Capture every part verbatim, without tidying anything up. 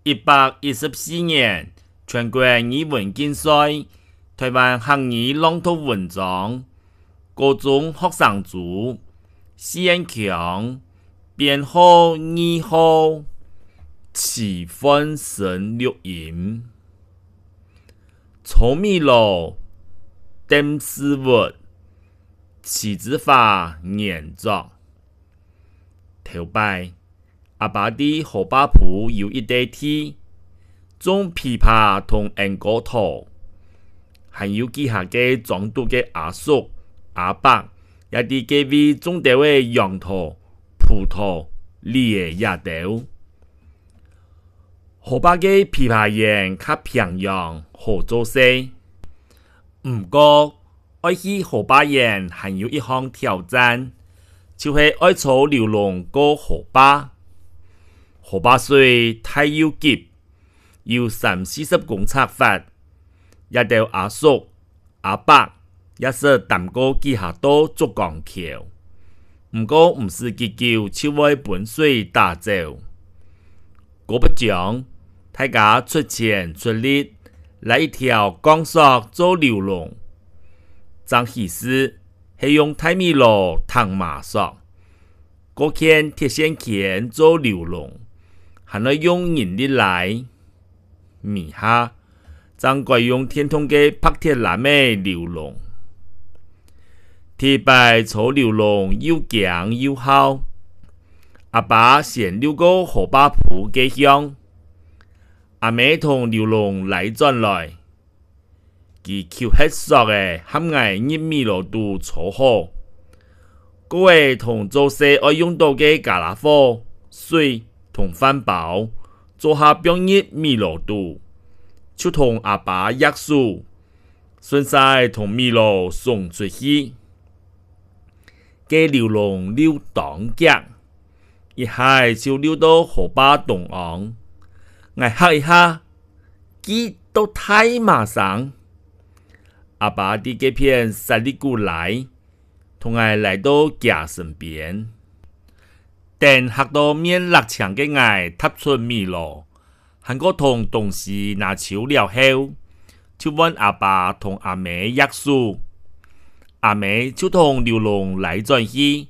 一百一十四年全國語文競賽，臺灣客語朗讀文章，高中學生組，四縣腔，編號二號，徐煥昇錄音。 炒米籮，鄧世活，徐之華原作。頭擺，阿爸在河壩埔有一垤地，種枇杷同鶯歌桃，還有幾下个莊肚个阿叔、阿伯，也在該位種兜仔楊桃、葡萄、梨仔這兜。 河壩个枇杷園較平洋，好做事。毋過，愛去河壩園還有一項挑戰，就係愛坐流籠過河壩。河壩水大又急，有三四十公尺闊，這兜阿叔、 阿伯也識擔過幾下到竹篙橋，毋過毋使幾久就會分水打走。過不將，大家出錢出力，拉一條鋼索做流籠。正起勢係用大米籮、藤麻索，過件鐵線圈做流籠，還愛用人力拉。尾下， 正改用電動个白鐵欄仔流籠。第一擺坐流籠又驚又好。阿爸先溜過河壩埔个巷，阿姆同流籠拉轉來，佢搝核索仔，喊𠊎入米籮肚坐好。 過仔同做事愛用到个傢啦火、水同飯包，做下放入米籮肚，就同阿爸擛手，順續同米籮送出去。該流籠溜當遽，一下就溜到河壩中央。𠊎嚇一下，佢到大嫲聲。阿爸在該片煞力鼓拉， 同𠊎來到厥身邊。等嚇到面落青个𠊎踏出米籮，還過同東西拿揫了後，就換阿爸同阿姆擛手。阿姆就同流籠拉轉去，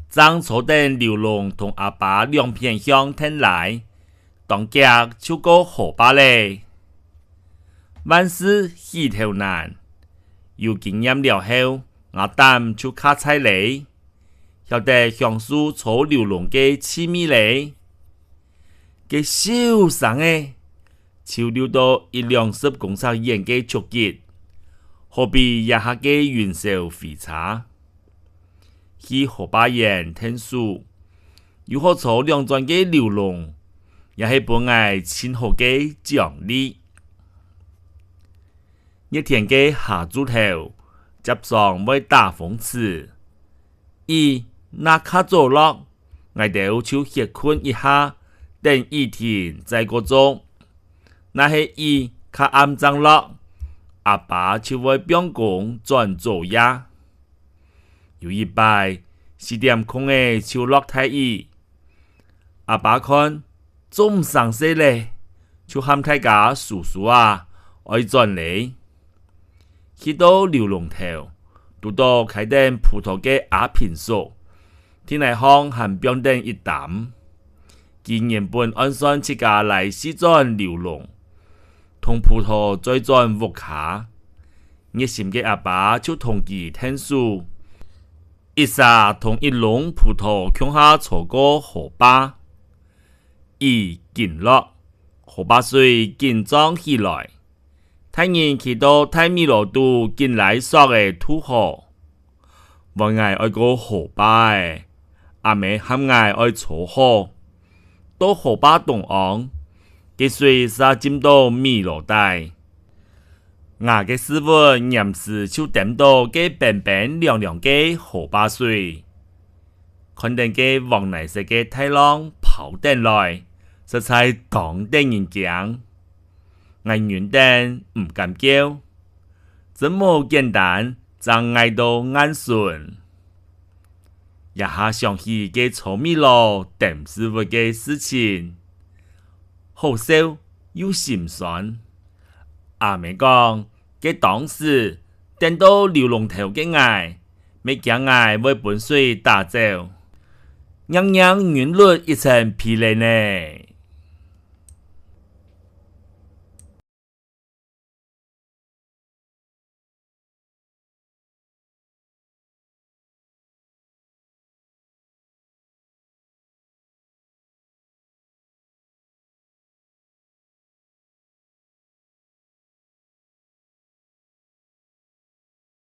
正坐等流籠同阿爸兩片向𢯭拉，當遽就過河壩咧。萬事起頭難，有經驗了後，吾膽就較菜咧，曉得享受坐流籠个趣味咧。該咻聲仔，就溜到一兩十公尺遠个足跡，好比這下个雲霄飛車。 去河壩園𢯭手，又好坐兩轉个流籠，也係分𠊎盡好个獎勵。熱天个下晝頭，輒常會打風池，雨若較早落，𠊎兜就歇睏一下，等雨停再過做。若係雨較暗正落，阿爸就會放工轉做夜。 有一擺，四點空仔就落大雨。阿爸看做毋成事咧，就喊大家收收啊，愛轉咧。去到流籠頭，堵到㧡等葡萄个阿平叔，亭仔項還放等一擔。佢原本按算自家來四轉流籠，同葡萄載轉屋下。 熱心个阿爸就同佢𢯭手，一儕同一籠葡萄共下坐過河壩。雨緊落，河壩水緊漲起來，大人企到大米籮肚緊拉索仔渡河。 換𠊎愛過河壩仔，阿姆喊𠊎愛坐好，到河壩中央，該水嗄浸到米籮底。吾个屎朏黏時就沾到該冰冰涼涼个河壩水。看等該黃泥色个大浪拋等來，實在當得人驚。𠊎忍等毋敢噭，真無簡單， 正挨到頷脣。這下想起該炒米籮、抌屎朏个事情，好笑又心酸。阿姆講，該當時等到流浪頭个𠊎，乜驚𠊎會分水打走，硬硬忍落一層鼻泪呢。